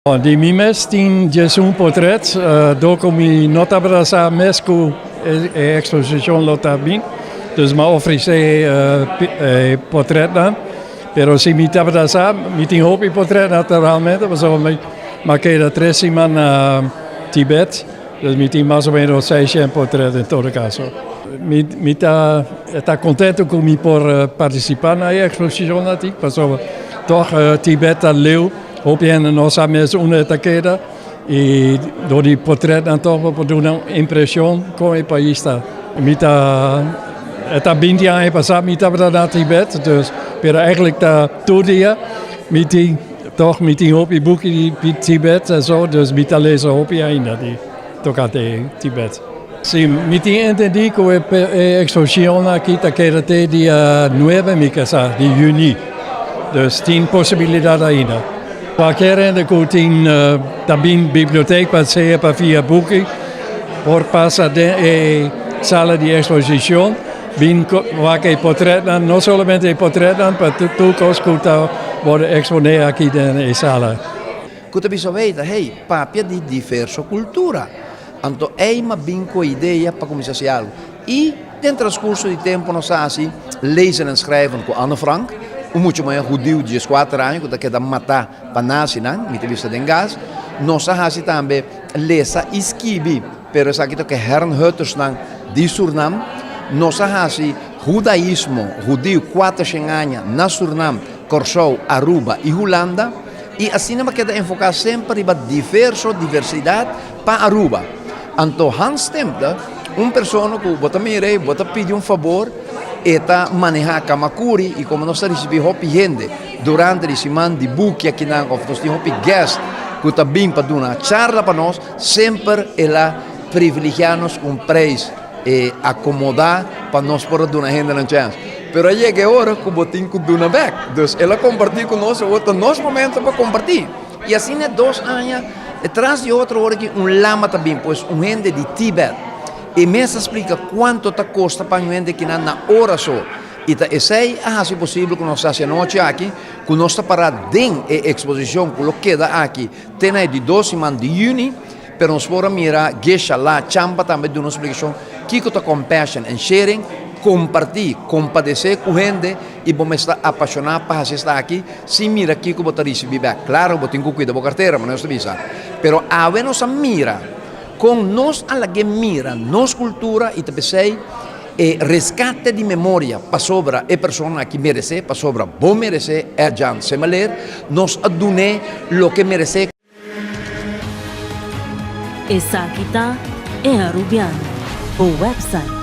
Di mi mes tin 11 portret, dor ku mi no tabata sa mes ku e eksposishon lo ta bin, dus mi a ofresé e portretnan. Pero si mi tabata sa, mi tin hopi portret naturalmente, pasobra mi a keda 3 siman na Tibet, dus mi tin mas o menos 600 portret en todo kaso. Mi ta kontentu ku mi por partisipá na e eksposishon aki, pasobra tòg Tibet ta leu. Hopi hende no sa mes unda e ta keda i dor di portretnan tòg bo por duna un impreshon kon e pais ta. Mi ta e ta 20 aña pasá mi tabata na Tibet, dus pero eigenlijk ta tur dia mi tin tòg mi tin hopi buki di Tibet en so, dus mi ta lesa hopi ainda di tokante Tibet. Si, mi tin entendí ku e eksposishon aki ta keda te dia 9, mi ke sa, di yüni. Dus tin posibilidat ainda. Kualker hende ku tin ta bin bibliotek pa sea pa fia buki por pasa den e sala di eksposishon bin wak e potretnan, no solamente e potretnan, pa tur kos ku ta wòrdu eksponé aki den e sala. Ku ta bisa weita, hey, papia di diverso kultura. Anto ei m'a bin ku e idea pa kuminsá hasi algu. I den transkurso di tempu nos a hasi Lezen en Schrijven ku Anne Frank, un mucha muhé hudiu di 14 aña ku ta keda matá pa nazinan, mi ta bisa den gas. Nos a hasi tambe Lesa i Skibi, pero esaki ta ku e Herrnhuttersnan di Surnam. Nos a hasi Hudaismo hudiu 400 aña na Surnam, Kòrsou, Aruba i Hulanda. I asina mi a keda enfoká semper riba diverso, diversidat pa Aruba. Anto Hans Stemte, un persona ku bo ta mira ei, bo ta pidi un fabor, e ta manehá Kamakuri i komo nos ta risibí hopi hende durante di siman di buki akinan òf nos tin hopi guest ku ta bin pa duna charla pa nos, semper el a privilegiá nos ku un preis akomodá pa nos por a duna hendenan chèns. Pero a yega e ora ku bo tin ku duna bèk. Dus el a kompartí ku nos, awor ta nos momento pa kompartí. I asina 2 aña tras di otro ora ki un lama ta bin, pues un hende di Tibet. E mes a splika kuantu ta kosta pa un hende kinan na ora so. I ta esei a hasi posibel ku nos ta hasi anochi aki, ku nos ta pará den e eksposishon ku lo keda aki te na e di 2 siman di yüni. Pero nos por a mira Geshe La Champa tambe duna un splikashon kiko ta compassion and sharing, kompartí, kompadesé ku hende i bo mester ta apashoná pa hasi esaki sin mira kiko bo ta risibí bèk. Klaro bo tin ku kuida bo kartera, manera nos ta bisa. Pero awe nos a mira kon nos a lag'é mira nos kultura i ta p'esei e reskate di memoria pasobra e persona aki meresé, pasobra bo meresé, Erjan Semeleer, nos a dun'é loke meresé. Esaki ta E Arubiano, bo website.